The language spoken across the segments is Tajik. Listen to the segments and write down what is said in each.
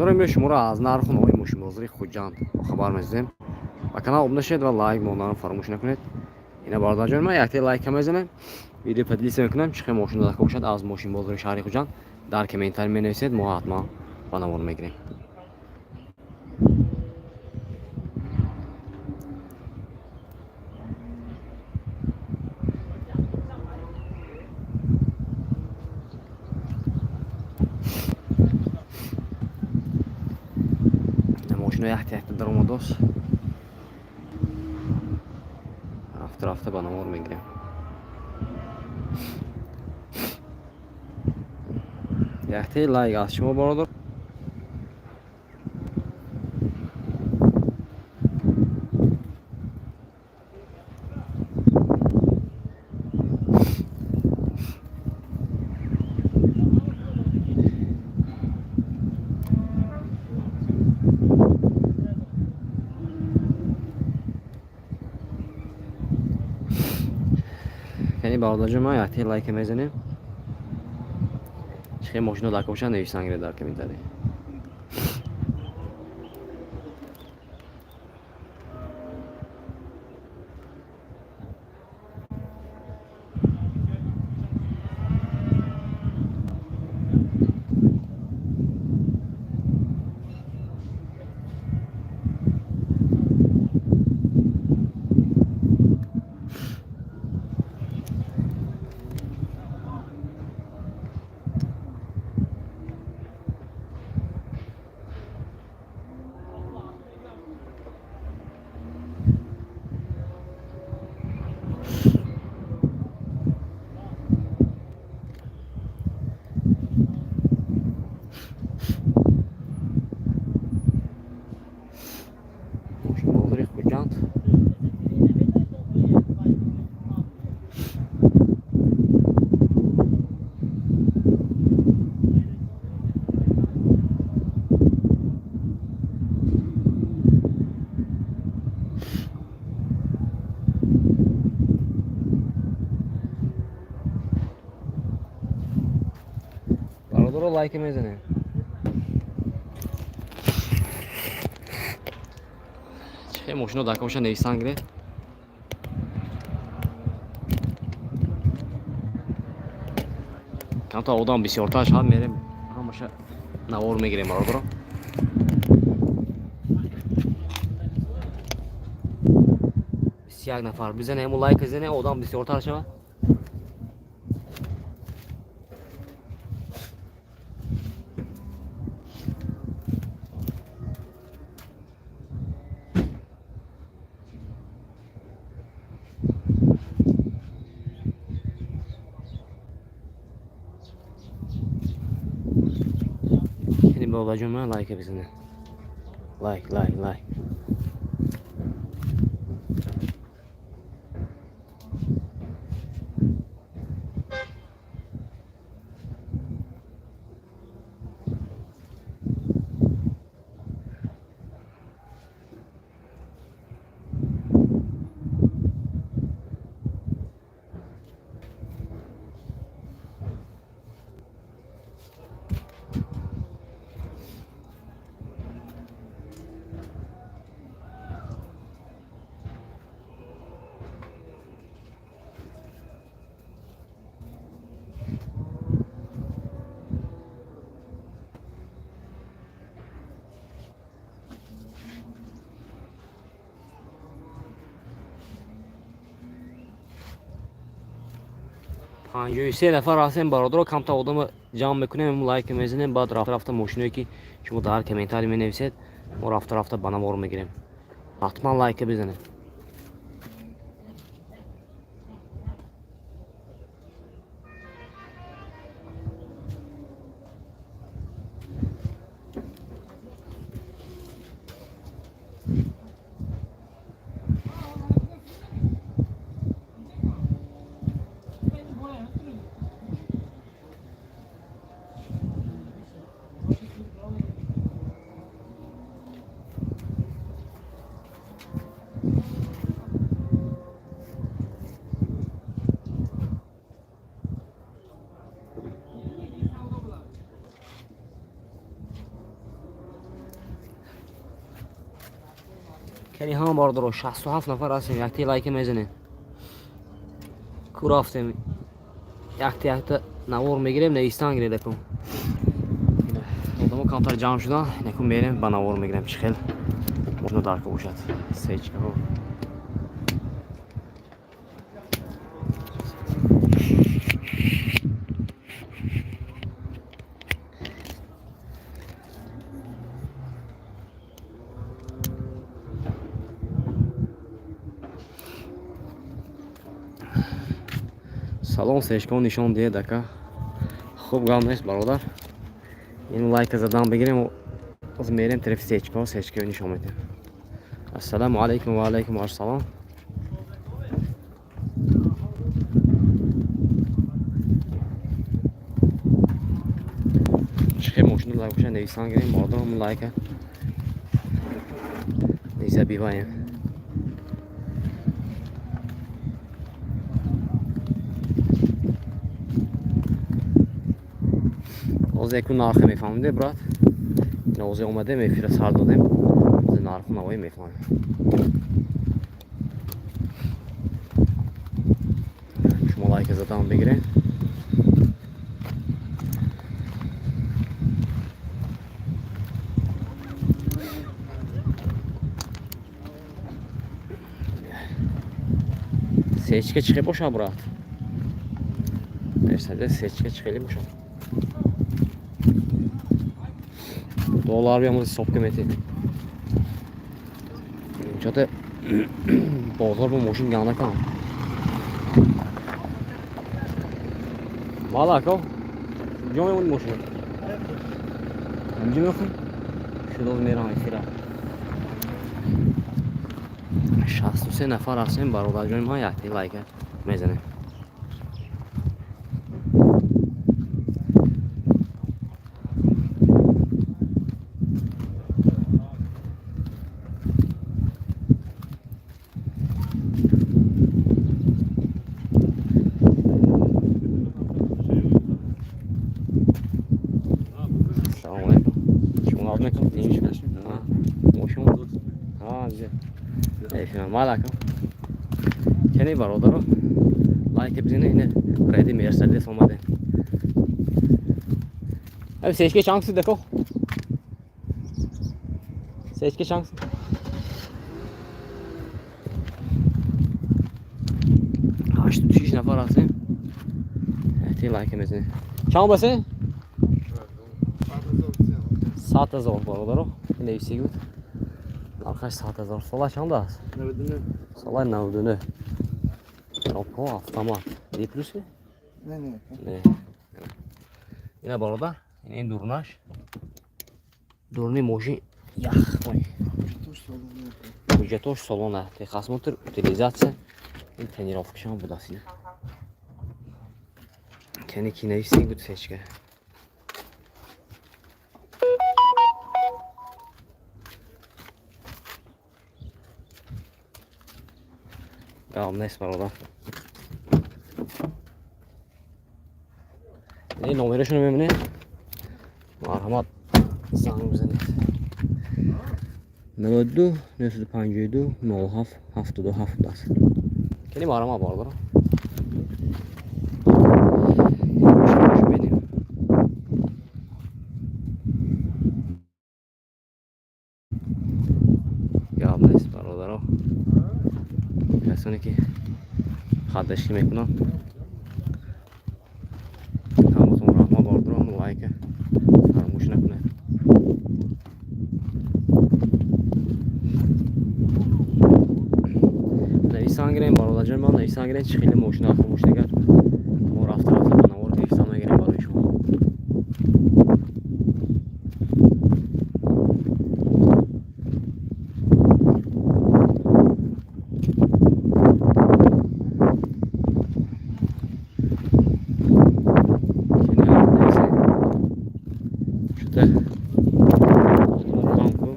Бародаро, имрӯз шуморо аз нарху навои мошинбозори Хуҷанд бохабар месозем. Ба канал обуна шавед ва лайк монданро фаромӯш накунед. Ина, бародарҷон, ман якте лайка мезанем, видео поделиться мекунам. Чӣ хел мошин дака бошад аз мошинбозори шаҳри Хуҷанд, дар комментарий менависед, мо ҳатман ба навор мегирем. Мошино якта якта даромадост, рафта рафта ба навор мегирем. Яктаи лайк аз шумо, бародар. Яъне, бародарҷон, ман яктаи лайка мезанем. Чӣ хел мошино дака бошад, нависан гиред дар комментарий. Мошинбозори Хуҷанд. Бародаро, лайка мезанем. Чӣ мошино дака боша, нависан гиред. Камтар одам бисёртар шавад, мерем, ҳамаша навор мегирем, бародаро. 21 нафар бизанем, лайк бизанем, одам бисёртар шавад. Яъне, бобаҷон, ман лайка бизанем. Лайк, лайк, лайк. 53 нафар ҳастем, бародаро. Камтар одама ҷамъ мекунем, лайк мезанем, баъд рафта рафта мошиное ки шумо дар комментарий менависед, мо рафта рафта ба навор мегирем. Ҳатман лайка бизанед. Кани ҳама бародаро, 67 нафар ҳастем, якте лайка мезанем. Ку рафтем? Якте якта навор мегирем, навистан гиред аку. Одамо камтар ҷамъ шудан, неку мерем ба навор мегирем, чӣ хел мошино дарка бошад. Сечкаҳо. Салом, сечкаҳо нишон диҳед, ака. Хуб, гап нест, бародар. Ин лайка задан бигирем, оз мерем тарафи сечкаҳо, сечкаҳо нишон медиҳем. Ассалому алайкум ва алайкум ассалом. Чӣ хел мошина лайк боша, нависан гирем, бародарам, лайка незабиваем. Ҳозир яку нархе мефаҳмиде, брат. Ина ҳозир омадем, эфира сар додем. Ҳозир нарху навоӣ мефаҳмем. Шумо лайка задан бигиред. Сечка чӣ хел бошад, брат? Мерседес сечка чӣ хеле бошад? Доллар биям ҳисоб ки метед. Чоте бозор бо мошин ганда кам. Мала ако? Ҷо мемонӣ мошин? Ҳамҷо мехоҳӣ? Шудоз мерам эфира. 63 нафар ҳастем, бародарҷони ман, якти лайка мезанем. Салому алайкум. Шумо нағз мекунед? Мошин? Ҳа, малакам. Кани, бародаро, лайка бизанед, ина реди Мерседес омадем. Аби сечка чанд суд, ако? Сечка чанд суд? 86 нафар ҳастем. Ти лайка мезанед. Чанд басе? 100 000, бародаро. Нависӣ буд. Нархаш 100 000. Сола чанд аст? Солаи 99. Коробка автомат. Ди плюс? Не, не. Не. Ина, бародар, ин дурнаш. Дурни мошин ях. Ой. Ҳуҷҷатош салона, техосмотр, утилизация, ин тонировкашам будаст ина. Кани ки нависӣ буд сечка. Гап нест, бародар. Ин номерашонро мебинед? Марҳамат, занг бизанед. 92 952 07 77 аст. Кани, марҳамат, бародаро. Бинем. Гап нест, бародаро. Касоне ки хаддашӣ мекунанд, ҳаматон раҳмат, бародаро, лайка фаромӯш накунед. Нависан гирем, бародарҷон ман, нависан гирем, чӣ хеле мошина фурӯш агар мо рафта рафта ба навор гирифтан мегирем барои шумо. Шута кам ку.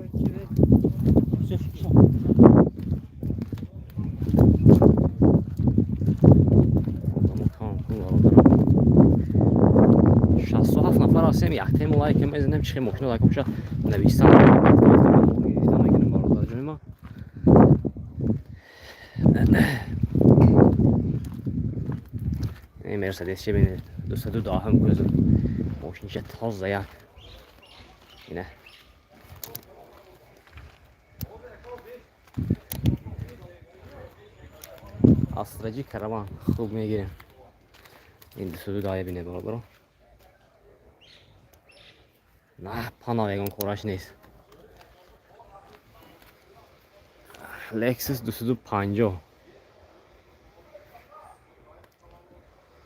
Одамо кам ку, бародаро. 67 нафар ҳастем, яктемо лайка мезанем, чӣ хел мошина лайка боша, нависан гирифтан мегирем, бародарҷони ман. Ин Мерседес че бинед, 210-м кузов. Мошинча тоза як. Ина. Астраҷи караван хуб мегирем. Ин 210 бинед, бародаро. На, пана ягон кораш нест. Lexus 250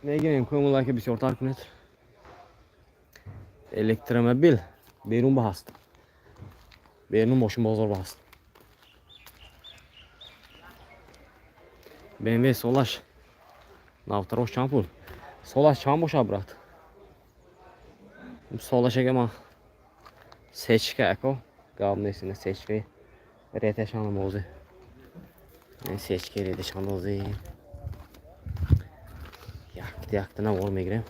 мегирем, кӯму лайка бисёртар кунед. Электромобил берун ба ҳаст. Берун мошин бозор ба ҳаст. BMW солаш навтарош чанд пул? Солаш чанд бошад, брат? Солашага ман сечка ако гап нест, ина сечкаи реташан мози. Сечкаи реташан мози. Якта якта навор мегирем.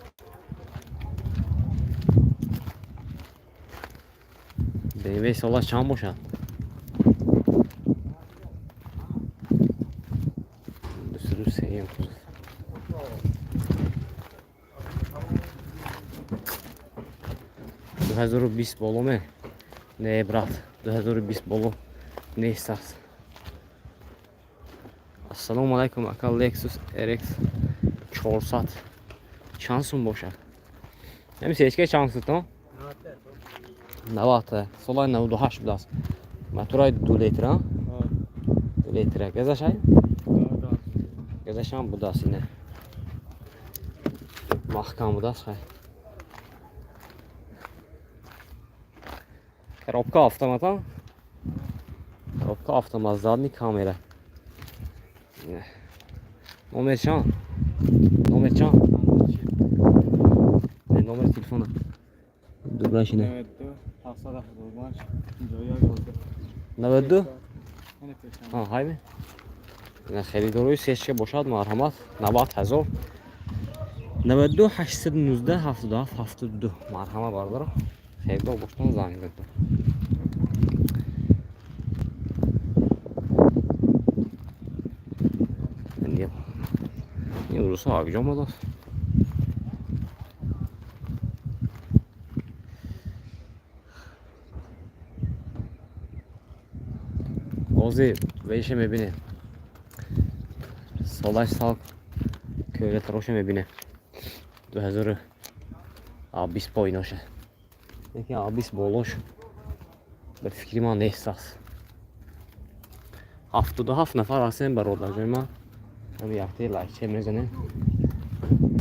BMW солаш чанд бошад? 203-м кузов. 2020 боло ме? Не, брат, 2020 боло нест аст. Ассалому алайкум, ака, Lexus RX 400 чанд сум бошад? Ҳами сечка чанд сум? 90. Солаи 98 будааст. Мотораи 2 литра? 2 литра. Газашай? Газашам будааст ине. Маҳкам будааст хай. Коробка автомата? Коробка автомат, задний камера. Номер чанд? Номер чанд? Не, номер телефона. Дублаш ине. 92 92? Ҳайме? Ина харидорои сечка бошад, марҳамат, 90 ҳазор. 92 819 77 72. Марҳамат, бародаро. Харидор боштон, занг занед. Ин рӯзҳо акҷо омадааст? Ҳозир веша мебинем. Солаш сал кӯлатароша мебинем. 2020 поиноша. Лекин 20 болош ба фикри ман нест аст. 77 нафар ҳастем, бародарҷони ман. Ҳами яктаи лайкча мезанем.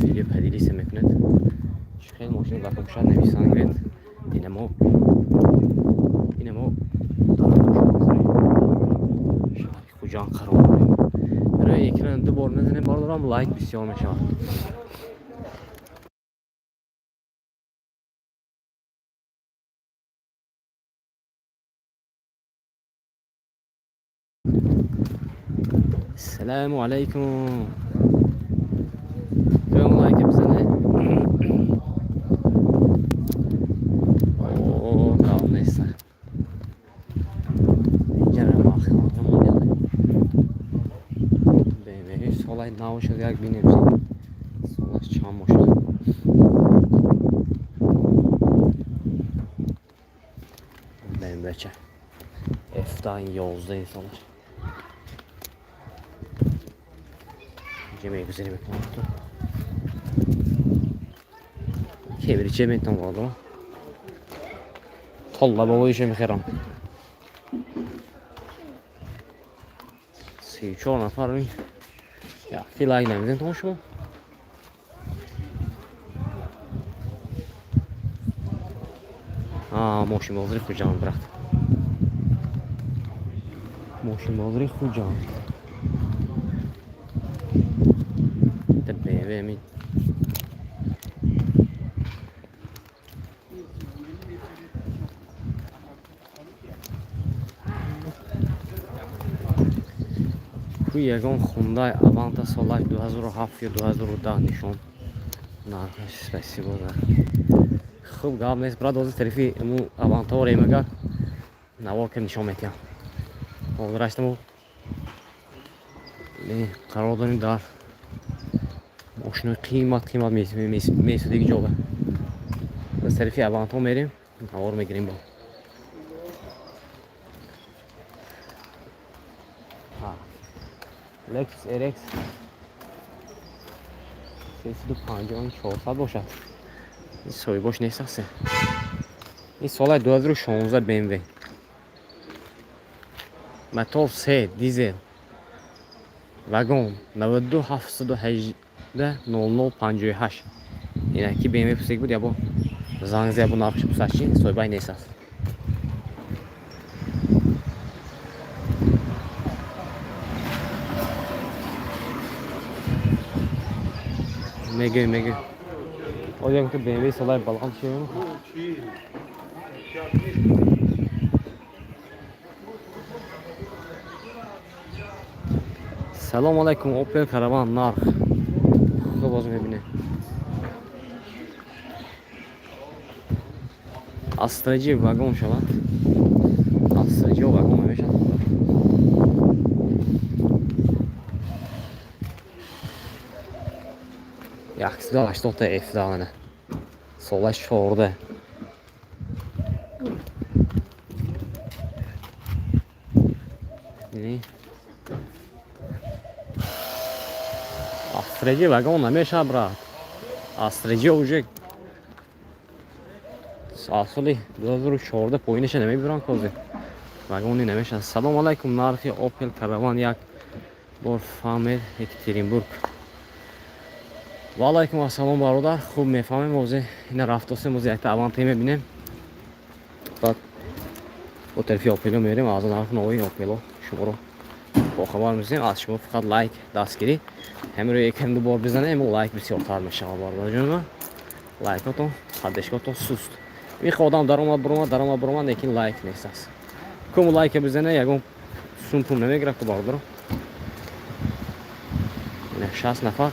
Видео поделиться мекунед. Чӣ хел мошина дар бошад, нависан гиред. Инамо дар шаҳри Хуҷанд қарор дорем. Рӯи экран ду бор мезанем, бародарам, лайк бисёр мешавад. Ассалому алайкум. Кӯм лайка бизане. О, гап нест. Инҷара махкам модел. BMW солаи нав шуд, як бинем. Солаш чанд бошад? BMW ча. F-дан 11 солаш. Инҷа мегузарем мекунам. Кевриче метон, бародаро. Толла болоиша мехерам. 34 нафар якти лайк намедем то шумо. Мошин бозори Хуҷанд, брат. Мошин бозори Хуҷанд. Та BMW ми ку ягон Хундай Аванта солаи 2007 ё 2010 нишон нархаш. Спасибо за хуб, гап нест, брат. Ҳозир тарафи ему Авантао ремага навор ка нишон метиҳам. Ҳозир раштаму. Қарор дорем дар мошинои қимат қимат месудиги ҷоба. Аз тарафи Аванто мерем, навор мегирем бо. Lexus RX 350 400 бошад. Ин соҳибош нест аст. Ин соли 2016 BMW. Мотор 3 дизел. Вагон 92 718 00 58. Ина ки BMW пусек буд, ябо занг зад, ябо нархш пусаши, соҳибай нест аст. Мегӯем, мегӯем. Оё ки BMW солай баланд шуд? Салом алайкум, Opel Caravan нарх. Хуб, боз мебинем. Астраҷи вагон шавад. Астраҷи вагон намешавад. 180 F дана. Сола 14. Ини. Астраҷи вагон намешавад, брат. Астраҷи уже аз соли 2014 поинаша намебиранд козе. Вагони намешавад. Салом алайкум, нархи Opel Caravan як бор фаҳмед, Екатеринбург. Ва алайкум ассалом, бародар. Хуб мефаҳмем, озе ина рафтосем, озе якта Аванте мебинем. Баъд бо тарафи Опело мерем, аз нарх нови Опело шуморо бохабар мезанем. Аз шумо фақат лайк дастгирӣ. Ҳамин якам ду бор бизанем, лайк бисёртар мешавад, бародарҷон. Лайкотон, поддержкатон суст. Михо одам даромад буромад, даромад буромад, лекин лайк нест аст. Кум лайка бизане, ягон сум пул намегирад ку бародаро. Ина 60 нафар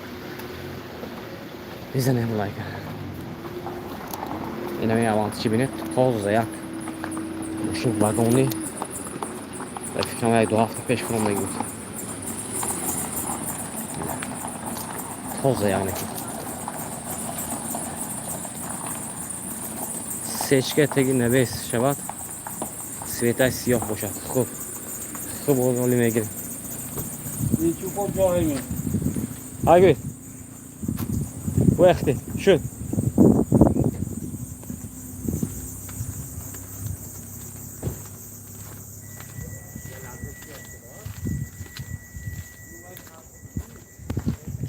бизанем лайка. Инами Авант чӣ бинед, тоза як мошин вагони. Ба фикрам як ду ҳафта пеш фуромдаги буд. Тоза як неки. Сечка теги навес шавад, светай сиёҳ бошад. Хуб. Хуб, оли мегирем. Ай гӯй. Вақти шуд.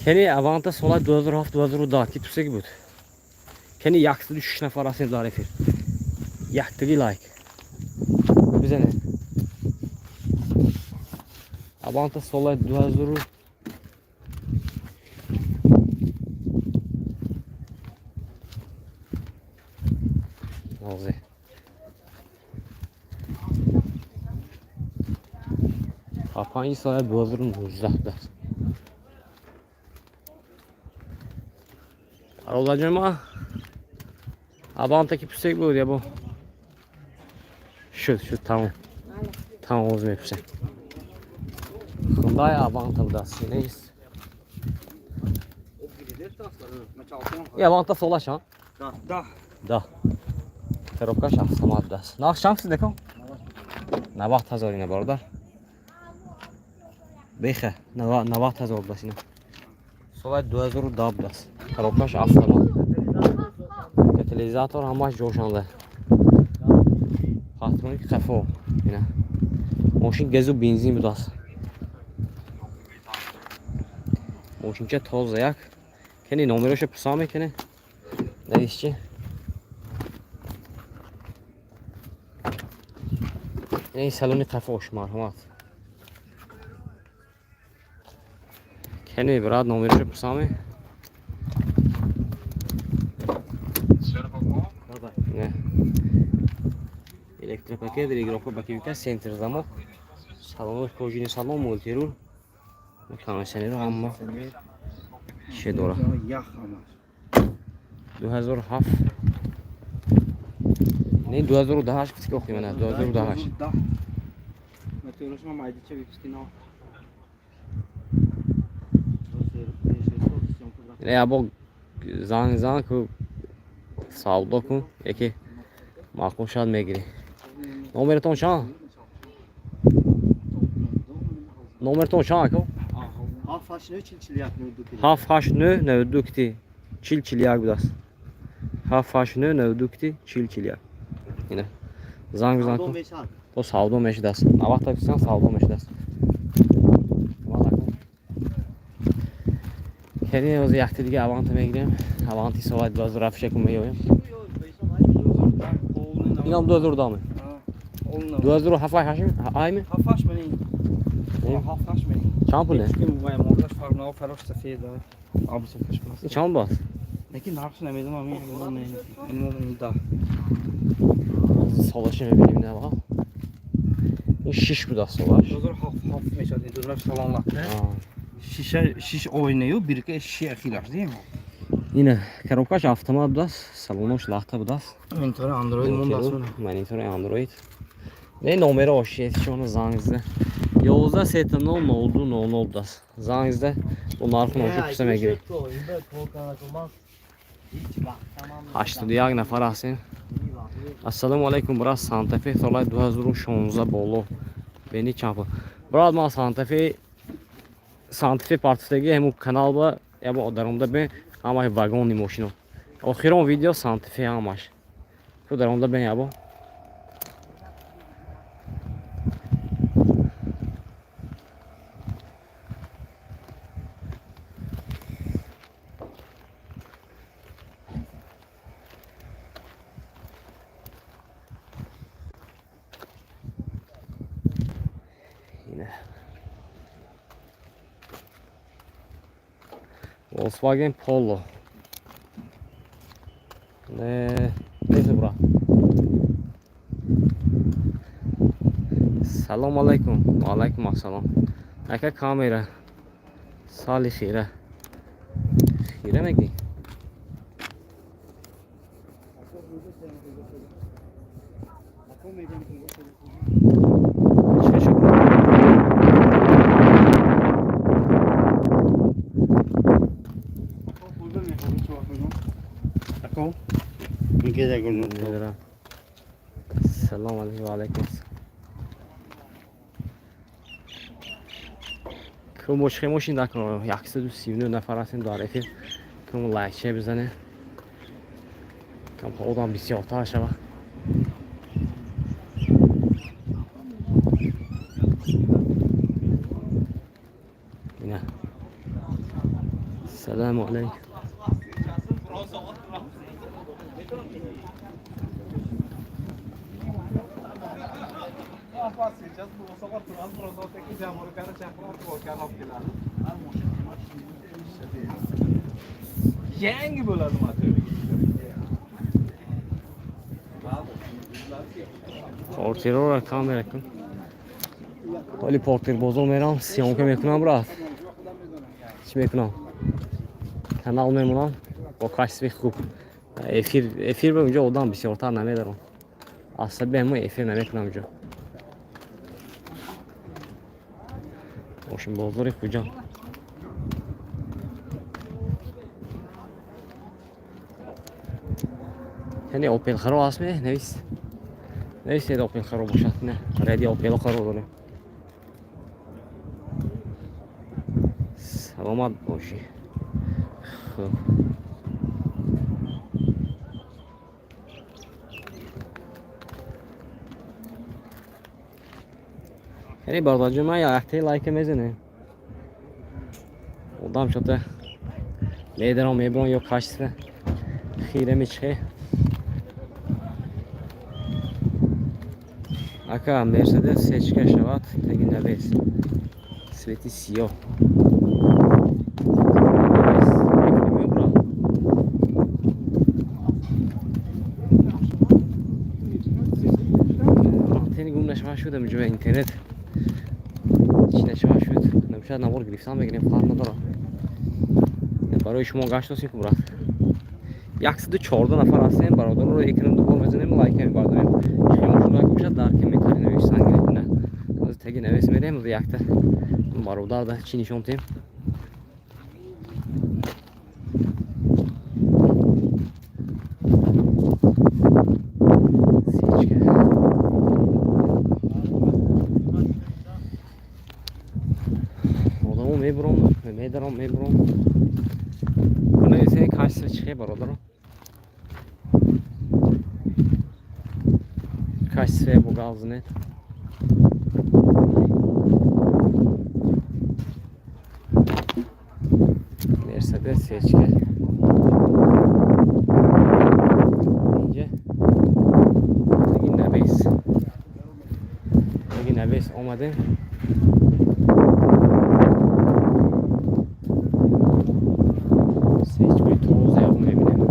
Кени Аванта соли 2007-2010 ки тусеги буд. Кени 106 нафар ҳастем дар эфир. Яктаги лайк. Бизанед. Аванта соли 2000 Озе. Панҷ соли 2019 будааст. Бародарҷон ма Аванта ки пусек буд ябо. Шуд, шуд, тамом. Тамом, оз мепусем. Хундай Аванта будааст. Нест. И Аванта солаш, а? Да. Да. Да. Коробкаш автомат будааст. Нарх чанд фисад деком? 90 ҳазор ина, бародар. Беха, 90 ҳазор будааст ина. Соли 2010 будааст. Коробкаш автомат. Катализатор ҳамаш ҷошанда. Патрони қафо ина. Мошин газу бензин будааст. Мошинча тоза як. Кени номероша пурсам мекуне? Нависчи? Ин салони қафош, марҳамат. Кени брат номероша пурсам? Не. Электропакет, регулировка боковика, центр замок, салон кожаный салон, мультируль, кондиционер ҳама чӣ дора. Ях ҳамаш. 2007 не, 2018 гуфти ки охи мана 2018. 2010. Мотораш ма майдича випускино. Ябо занг зан ку, савдо кун, яке маъқул шуд, мегирӣ. Номератон чанд? Номератон чанд, ако? 789 92 кити 40 41 будааст. 789 92 кити 40 41. Ина занг зан кун, то савдо мешудааст. Навақта кисан савдо мешудааст. Кери ози якти дига Аванта мегирем. Аванти соат 2000 шекум меёем. Инам 2010 ме? 2007 8 айме? 7 8 мени. 7 8 мени. Чанд пуле? Ин чанд бат? Лекин нархш намедонам, ин да. Солаши мебинем, на. Ин 6 будааст солаш. 2007 мешавад, ин 2007 салон латта. Шиша шиш оинаю бирка шиша хилаш дим. Ина коробкаш автомат будааст, салонош лахта будааст. Монитори Android мондааст. Монитори Android. Не, номеро шешона занг зада. 11 3 0 02 00 будааст. Занг зада, бо нарху ношу пурса мегирем. 81 нафар ҳастем. Ассалому алайкум, брат, Санта-Фе солаи 2016 боло. Бени чанд пул? Брат, ман Санта-Фе партифтаги ҳамун канал ба ябо даромда бе ҳамаи вагони мошино. Охирон видео Санта-Фе ҳамаш. Ку даромда бе ябо. Ина. Volkswagen Polo. Не, несе брат. Салом алайкум. Ва алайкум ассалом. Ака, камера. Сали хира. Хира мегӣ? Чӣ шуд, брат? Ако? Медорам. Салом алайкум, ва алайкум ассалом. Ку мошхе мошин дакро 139 нафар ҳастем дар эфир. Кум лайкче бизане. Кам одам бисёртар шава. Ина. Салому алайкум. Yangi bo'ladi motor. Портирора камера кун. Ҳоли портирбозо мерам, съёмка мекунам, брат. Чӣ мекунам? Канал мемонам бо качествои хуб. Эфир ба унҷо одам бисёртар намедарам. Асаби ҳама эфир намекунам унҷо. Мошинбозори Хуҷанд. Яъне Опел харо ҳаст ме? Навис. Нависед, Опел харо бошад. Не, реди Опел харо дорем. Саломат бошӣ. Хуб. Яъне бародарҷон, ман яктаи лайка мезанем. Одам шота медарам, мебарам ё качество хира мечихе. Ака, Мерседес сечка шавад, таги навес. Цвети сиёҳ. Навес. Мекунем, брат? Антени гум нашава шуд, ҳаминҷо интернет. Чӣ нашава шуд? Намшад навор гирифтан мегирем, фарқ надорад. Барои шумо гашт достем ку, брат. 114 нафар ҳастем, бародарро экран дубор мезанем, лайка мебардорем. Чӣ мошинак бошад, дар комментарий навиштан гиред. На. Ҳозир таги навис мерем, ҳозир якта бародар да чӣ нишон тем. Мебуром, медаром, мебуром. Кунаи качество чихе, бародаро? Качестве бугал знет. Мерседес сечка. Инҷа таги навес. Таги навес омадем. Сечкои тоза ягон мебинем.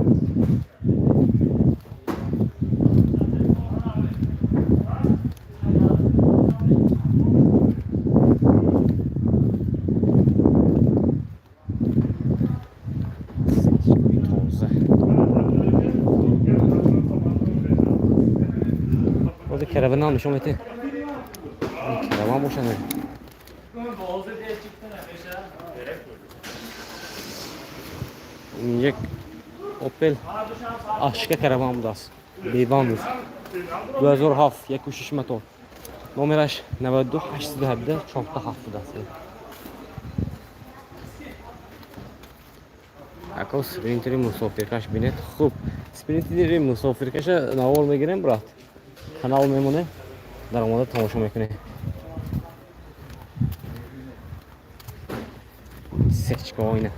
Сечкои тоза. Бози караванам нишон метем. Караван бошад. Инҷа Opel Ашка караван будааст. Бевандус. 2007, 1.6 мотор. Номераш 92 817 47 будааст. Ако спринтери мусофиркаш бинед. Хуб, спринтери мусофиркаша навор мегирем, брат. Канал мемонем. Дар омода тамошо мекунем. Сечка оина.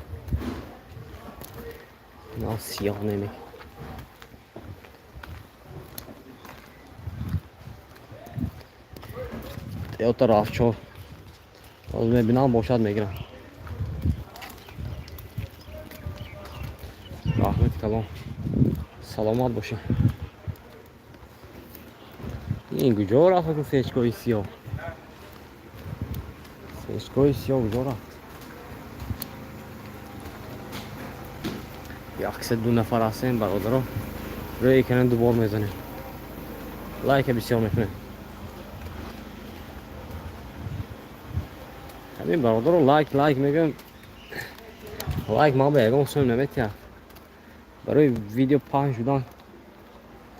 Ина сиёҳ неми. Toyota RAV4. Ҳозир мебинам, бошад, мегирам. Раҳмати калон. Саломат бошед. Ин куҷо рафт аку сечкои сиёҳ? Сечкои сиёҳ куҷо рафт? Яксе ду нафар ҳастем, бародаро. Рӯи экран дубор мезанем. Лайка бисёр мекунем. Ҳамин, бародаро, лайк лайк мегӯям. Лайк ман ба ягон сум наметиҳад. Барои видео паҳн шудан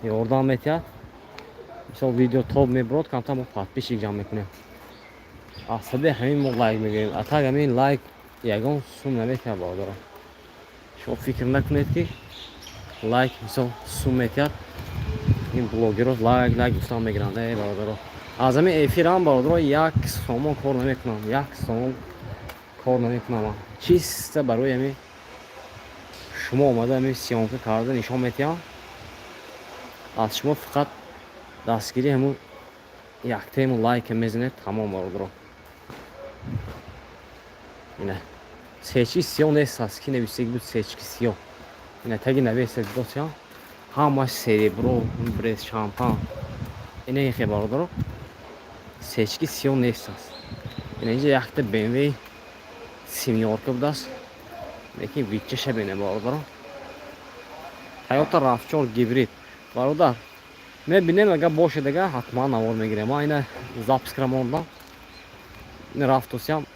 ёрдам метиҳад. Мисол, видео топ мебурод, камтар мо подписчик ҷамъ мекунем. Аз сабаби ҳамин мо лайк мегӯем. А так ҳамин лайк ягон сум наметиҳад, бародаро. Шумо фикр накунед, ки лайк, мисол, сум метиҳад. Ин блогерро лайк лайк гуфтан мегиранд, э бародаро. Аз ҳамин эфирам, бародаро, як сомон кор намекунам. Як сомон кор намекунам. Чисто барои ҳамин шумо омада ҳамин съёмка карда нишон метиҳам. Аз шумо фақат дастгирӣ ҳамун яктаему лайка мезанед, тамом, бародаро. Ина сечки сиёҳ нест аст, ки нависеги буд сечки сиёҳ. Ина таги навесед досиям. Ҳамаш серебро, брез шампан. Ина ихе, бародаро. Сечки сиёҳ нест аст. Ина инҷа якта BMW семёрка будааст. Лекин виччаша бинем, бародаро. Toyota RAV4 гибрид. Бародар, мебинем, агар бошад, агар ҳатман навор мегирем. Ман ина запись кардам, мондам. Ина рафтосиям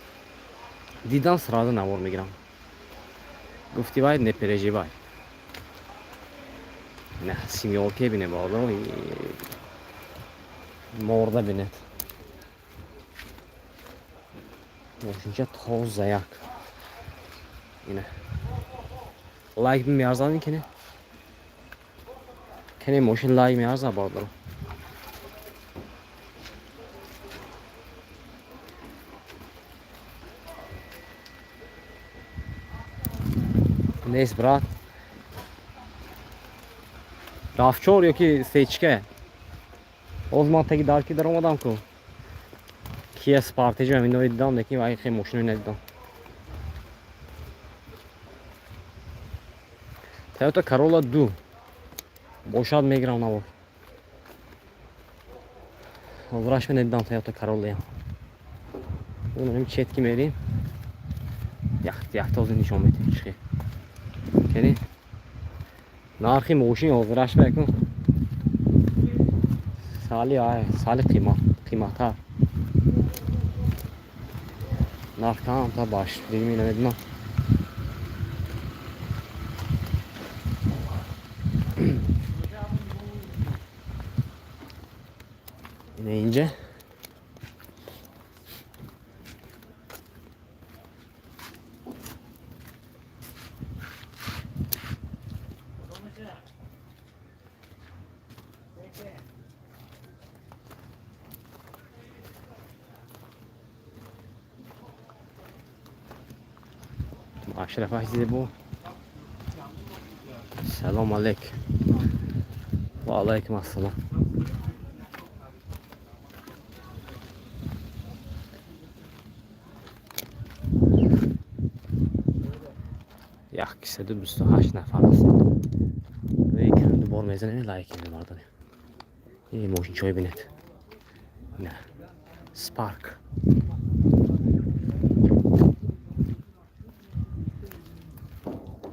дидам, сразу навор мегирам. Гуфти вай, не переживай. Ина семёрке бинем, бародаро. Морда бинед. Мошинча тоза як. Ина. Лайк меарзад ин кине? Кене мошин лайк меарзад, бародаро? Нест, брат. RAV4 ёки сечка? Ҳозир ман таги дарки даромадам ку. Kia Sportage ҳаминои дидам, лекин вай хеле мошинои надидам. Toyota Corolla 2 бошад, мегирам навор. Ҳозираш надидам Toyota Corolla. Унам четки мерим. Якта якта ҳозир нишон медиҳем чихе. Кени? Нархи мошин ҳозираш бекун. Сали ай, сали қимат, қиматтар. Нарх камтар баш, диги намедонам. Ина инҷа. Ашрафаш зебо. Салом алейк. Ва алайкум ассалом. 128 нафар аст. Рӯи дубор мезанем, лайк мардоне. Ин мошинчаҳо бинед. На. Спарк.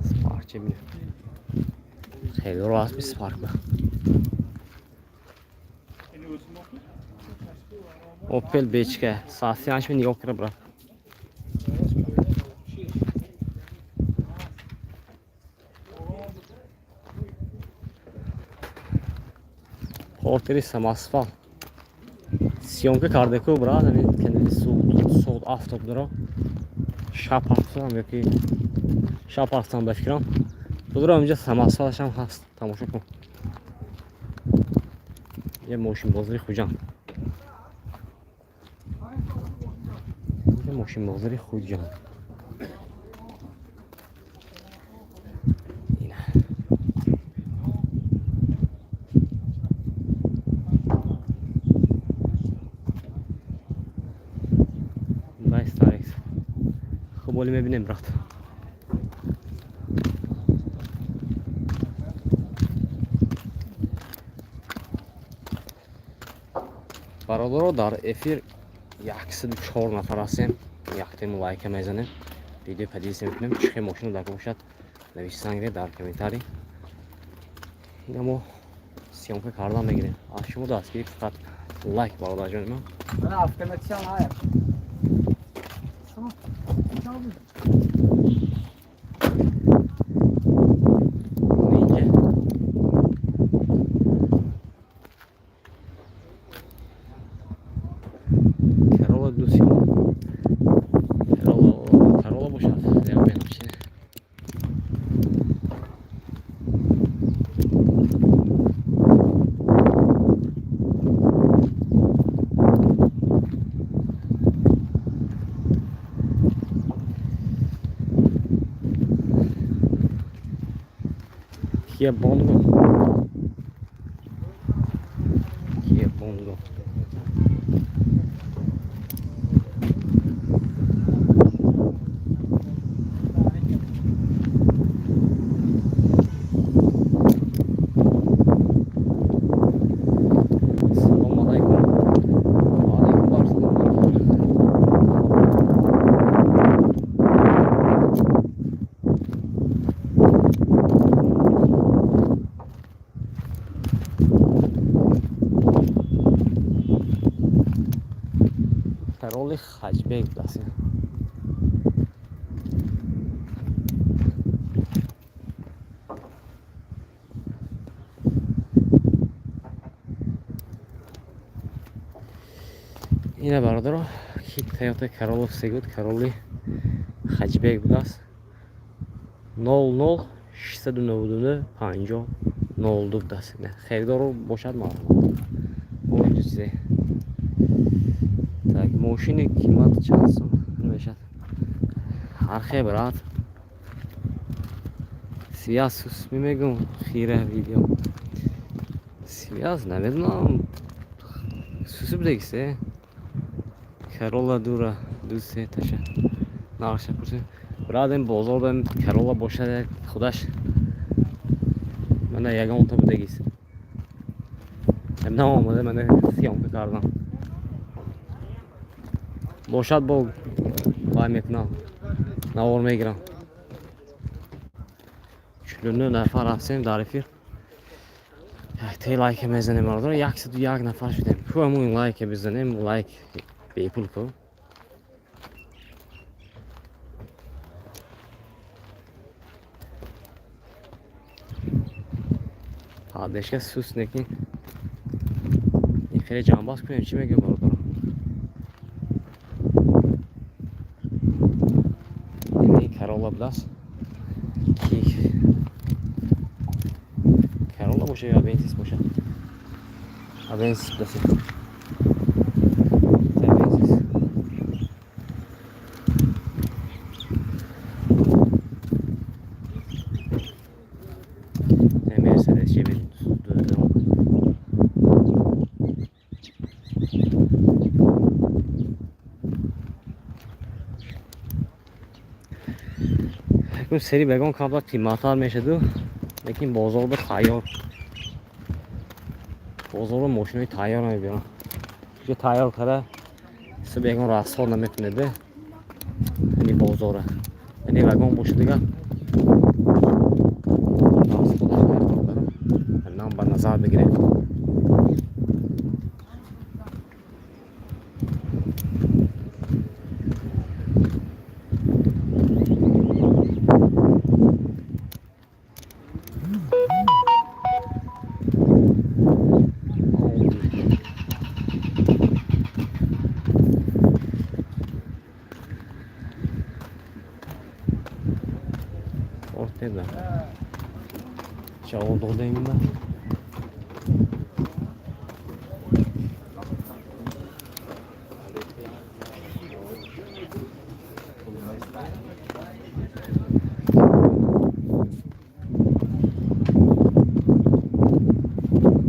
Спарк че бинед. Хеле рост би Спарк ба. Опел бечка. Сафиянш нигоҳ кара, брат. Портери самосвал. Съёмка кардаку, брат, ами кенди суд авто будро. Шаб ҳафтам ёки шаб ҳафтам ба фикрам. Будро, инҷа самосвалашам ҳаст. Тамошо кун. Е, мошинбозори Хуҷанд. Инҷа мошинбозори Хуҷанд. Ина. Дай Старекс. Хуб, оли мебинем, брат. Бародаро, дар эфир 104 нафар ҳастем. Яктему лайка мезанем. Видео поделиться мекунем. Чӣ хел мошина дар бошад, нависангре дар комментарий. Ина мо съёмка кардан мегирем. Аз шумо дастгирӣ фақат лайк, бародарҷони ман. Mana avtomatik hayır. Tamam. Tamam. Инҷа Карола дуси. Карола, Карола бошад. Я бинам чи. Kia Bongo. Kia Bongo. Салом алайкум. Ва алайкум ассалом. Кароли Хаҷбек будааст. Ина, бародаро, ки Тойота Каролла сегуд, Кароли Хаҷбек будааст. 00 699 50 02 будааст. Харидоро бошад, маълумот. Бо чизе. Так, мошини қимат чанд сом мешад? Ҳар брат. Связь сус мегум, хира видео. Связь намедонам. Сусу будагисе. Карола дура, ду се таша. Нархша пурсем. Брат, ин бозор бем Карола бошад, худаш. Мана ягонта будагист. Нам омада, мана съёмка кардам. Бошад, бо вай мекунам. Навор мегирам. 49 нафар ҳастем дар эфир. Якте лайка мезанем, бародар, 101 нафар шудем. Ку ҳамун лайка бизанем, лайк бепул ку. Поддержка сус некин. Ин хеле ҷамъбаст кунем, чӣ мегӯям, бародар? Ин Карола будааст. Ки Карола боша ё Авенсис боша? Авенсис будааст. Авенсис. Акун сери вагон камтар қиматтар мешаду, лекин бозор ба тайёр, бозорба мошинои тайёр мебиёрам. Ҷо тайёр кара сиб ягон расход намекунеде. Ини бозора, ини вагон боша, дигар расходаш нам ба назар бигирем. Audi. Ортеда. Ҷавоб додем ба.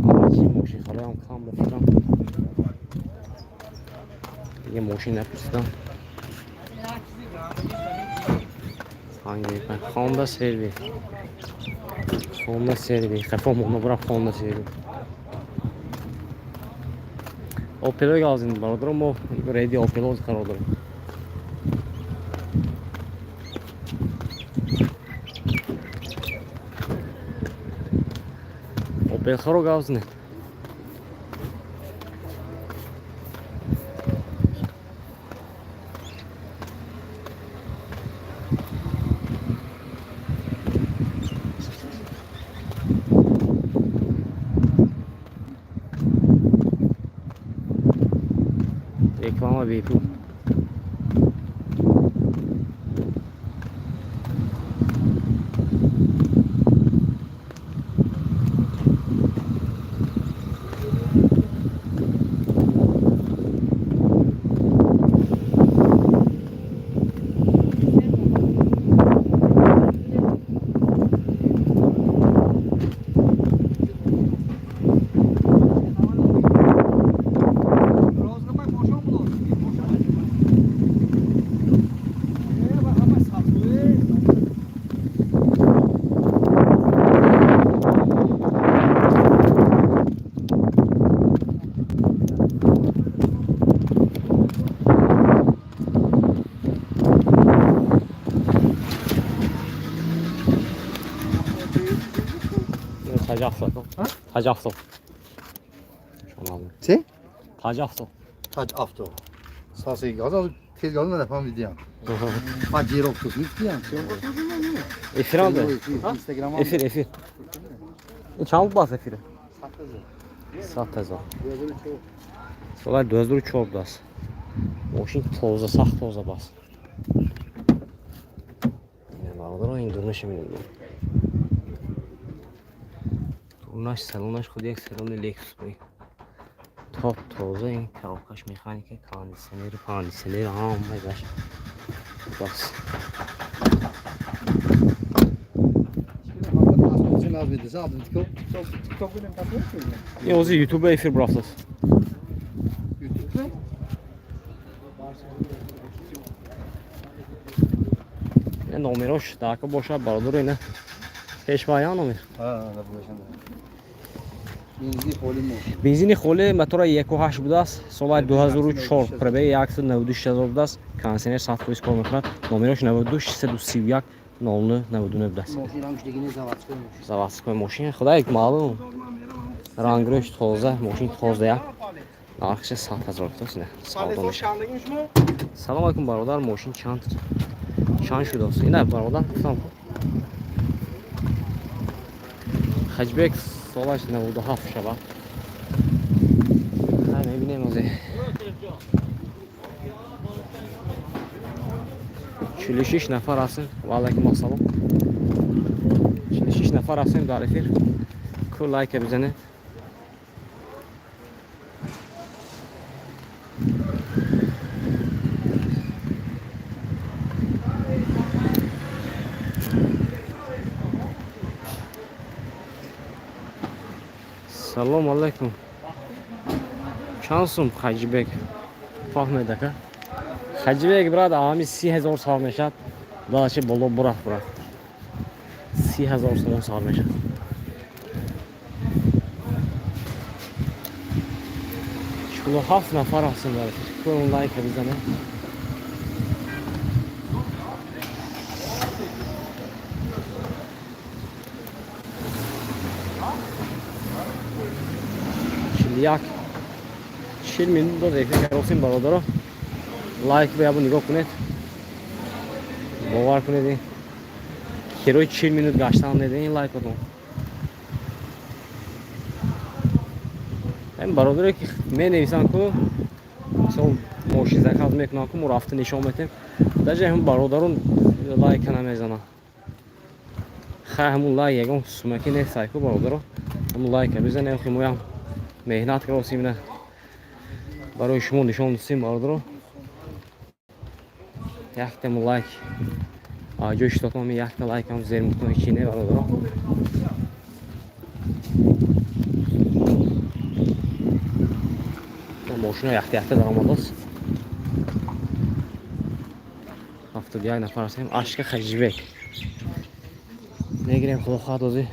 Аввалчи мошинхалоям кам бификрам. Дига мошин напурсидам. Honda CR-V. Honda CR-V. Қафо монда бурам Honda CR-V. Opel galzin бародаро, мо реди Opel қарор дорем. Opel харо галзин. Реклама бепул. Taj Avto. Taj Avto. Чӣ? Taj Avto. Таҷ Авто. Саси газа тез газа нафаҳмидиям. Паджеро кусмидиям. Эфир анде. Инстаграм. Эфир, эфир. Чанд бас эфире? 100 000. Солай 2004 будааст. Мошин тоза, сахт тоза бас. Ина, бародаро, ин дурнаша мебинед. Дурнаш, салонаш худ як салони Лексус буд. Топ тоза, ин коробкаш механика, кондиционер, кондиционер ҳамаи баш. Бас. Тикток. Ин ҳозир Ютуб эфир бурафтааст. Ютуб. Ина номерош дака бошад, бародаро, ина пешбаян номер. Бензини холи мошин. Бензини холи, мотора 1,8 будааст, соли 2004, пробеги 196 ҳазор будааст, кондиционер 100% кор мекунад, номерош 92 631 00 99 будааст. Мошин рангш диги не, заводской мошин. Заводской мошин, худо маълум, рангрӯш тоза, мошин тоза, як нархша 100 000 будааст, ина савдо мешавад. Салом алайкум, бародар, мошин чанд шудааст? Ина, бародар, гуфтам, хэтчбек, солаш 97 шавад. Хай, мебинем озе. 46 нафар ҳастем. Ва алайкум ассалом. 46 нафар ҳастем дар эфир. Ку лайка бизанед. Салом алайкум. Чанд сум хэтчбек? Фаҳмед, ака. Хэтчбек, брат, ҳами 30 000 сар мешавад. Дальше боло бурафт, брат. 30 000 сомон сар мешавад. 47 нафар ҳастем дар эфир. Кӯрон лайка бизанем. 41, 40 минут дод эфир каросем, бародаро. Лайк ба ябо нигоҳ кунед, бовар кунед, ин херои 40 минут гаштан неда ин лайкотон. Ин бародаре ки менависанд, ку мисол мошин заказ мекунанд, ку мо рафта нишон метем, даже ҳамн бародарон лайка намезананд. Хай, ҳамун лайк ягон сумаки нестай ку, бародаро. Ҳамун лайка бизанем, хи моям меҳнат каросим, ина барои шумо нишон дисем, бародаро. Яктему лайк ҷои шитотон, якта лайкам зер мукун, ҳечи не, бародаро. Мошина якта якта даромадааст. 71 нафар ҳастем. Ашка хеджбек мегирем, худо хоҳад, озӣ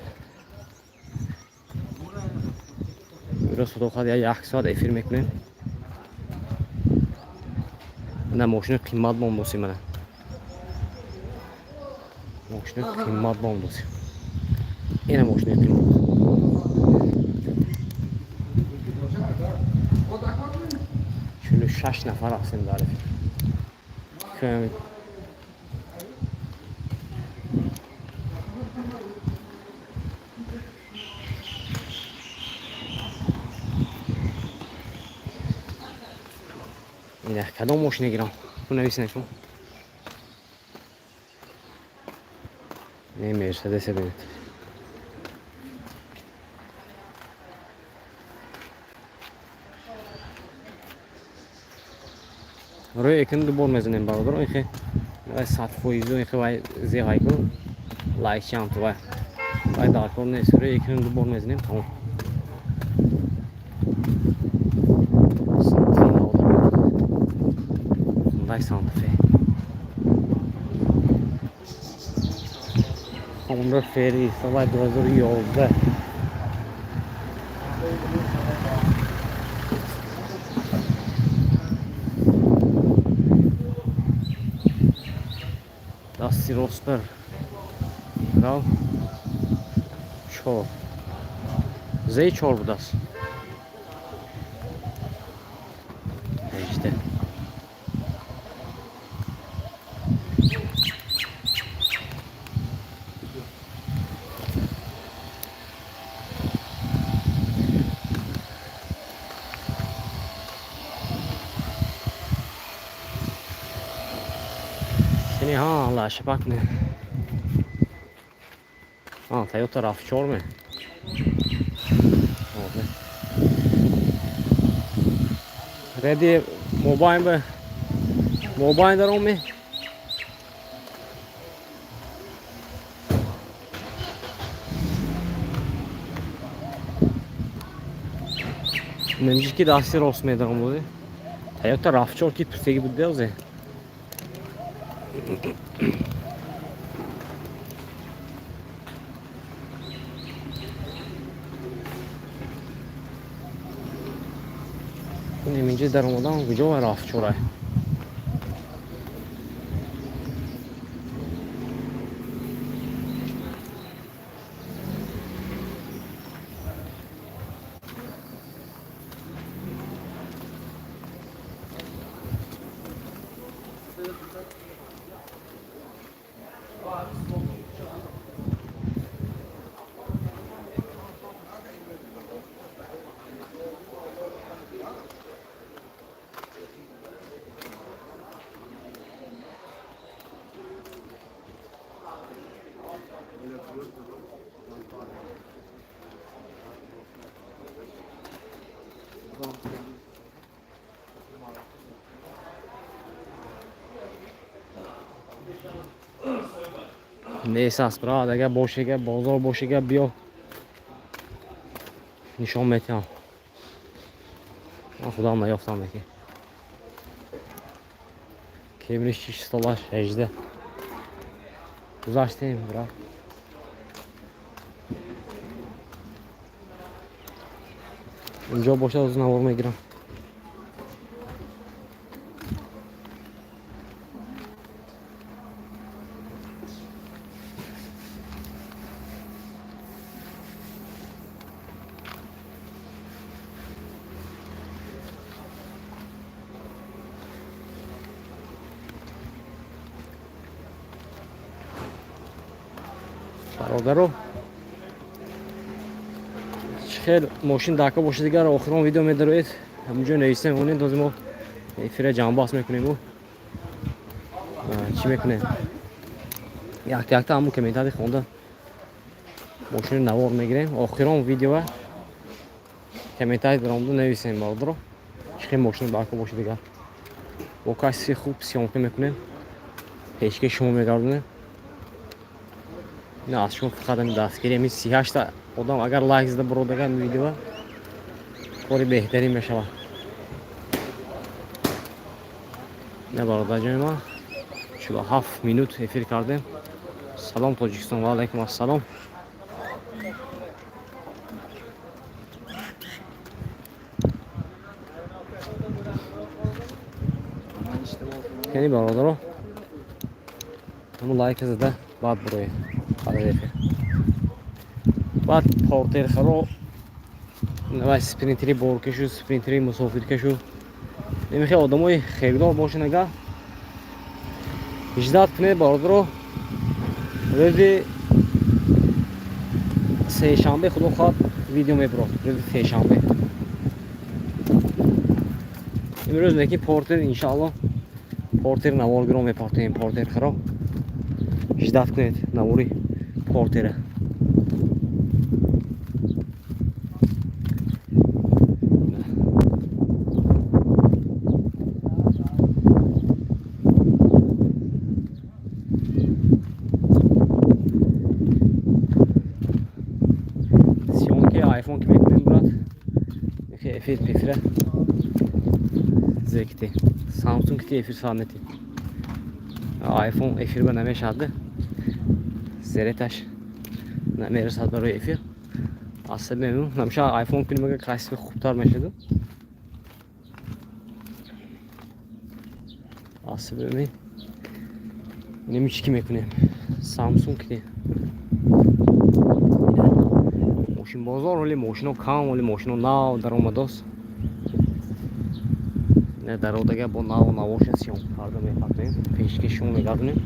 имрӯз, худо хоҳад, як соат эфир мекунем. На, мошини қимат мондосим, мана мошини қимат мондосим, ина мошини қимат. 46 нафар ҳастем дар эфир. Ина кадом мошина гирам, ту нависне ку. Не, Мерседесе бинед. Рӯи экин ду бор мезанем, бародаро. Ихе вай 100%, ихе вай зеғай ку лайкчиам ту, вай дар кор нест. Рӯи экин ду бор мезанем, тамом. Хундай Санта-Фе, Honda Фери соли 2011. Дасти ростар рав чор зеи чор будааст, 18. Кини ҳа лашапак не, а Тойота RAV4 ме. Реди мобайн ба мобайн даром ме. Немҷи ки дасти рост медаром бози. Тойота RAV4 ки пустеги буд деозе. Неминҷи даромадан куҷо RAV4? Нест аст, брат. Агар бошега, бозор бошега, биё, нишон метиҳам. Ман худам наёфтам лекин. Кемри 6 солаш 18. Гузаштем, брат. Инҷо бошад, оз навор мегирам. Бародаро, чӣ хел мошин дака бошад, дигар охирон видео медароед, ҳамунҷо нависем, онед, дози мо эфира ҷамъбаст мекунему чӣ мекунем, якта якта ҳамун комментарий хонда, мошини навор мегирем. Охирон видеоа комментарий даромада нависем. Бародаро, чӣ хел мошин дака бошад, дигар бо качество и хуб съёмка мекунем, пешкаши шумо мегардонем. Ина аз шумо фақат ҳамин дастгирӣ, ҳамин 38-та одам агар лайк зада буродага ҳамин видеоа, кори беҳтарин мешавад. Ина, бародарҷони ман, 47 минут эфир кардем. Салом, Тоҷикистон! Ва алайкум ассалом. Яъне, бародаро, ҳамун лайка зада, баъд буроед баъд аз эфир. Баъд портерхаро вай спринтери боркашу, спринтери мусофиркашу, немихе одамои хелдор бошен, агар ждать кунед, бародаро, рӯзи сешанбе, худо хоҳад, видео мебурад рӯзи сешанбе. Имрӯз леки портер, иншаалло, портер наворгиро мепартоем. Портерхаро ждать кунед, навори портера. Съёмки айфон ки мекунем, брат, эфир пефира зекти, самсунг ки эфир сарнети, айфон эфир ба намешавад, зереташ намерасад барои эфир. Аз сабаби намеша айфон кунем, агар качество хубтар мешаду. Аз сабаби инами чӣ ки мекунем, самсунг ки мошинбозор оли мошино кам, оли мошино нав даромадост. Дародага бо нав навоша съёмка карда мепартоем, пешкаши шумо мегардонем.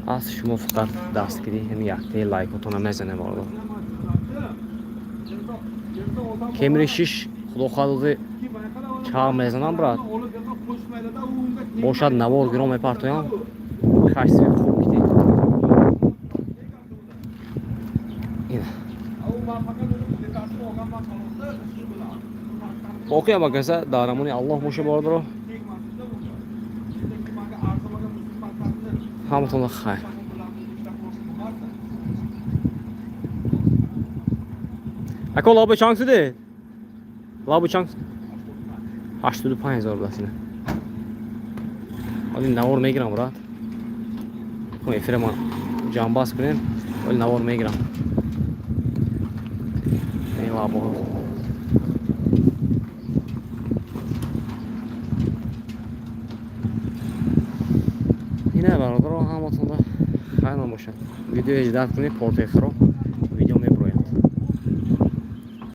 Аз шумо фақат дастгирӣ, ҳами яктаи лайкотона мезанем, бародар. Кемри шиш, худо хоҳад, ози чағ мезанам, брат, бошад, навор гирон мепартоям, качество и хуб кити. Ина боқӣ ҳама каса дар амони Аллоҳ боша, бародаро, ҳаматонро хайр. Ако, лабо чанг шуде? Лабо чанг? 85 000 даст. Ина оли навор мегирам, брат. Эфира ма ҷамъбаст кунем, оли навор мегирам. Лабо ина, бародаро, ҳаматонда хайр набошад. Видео ждать кунед портехро.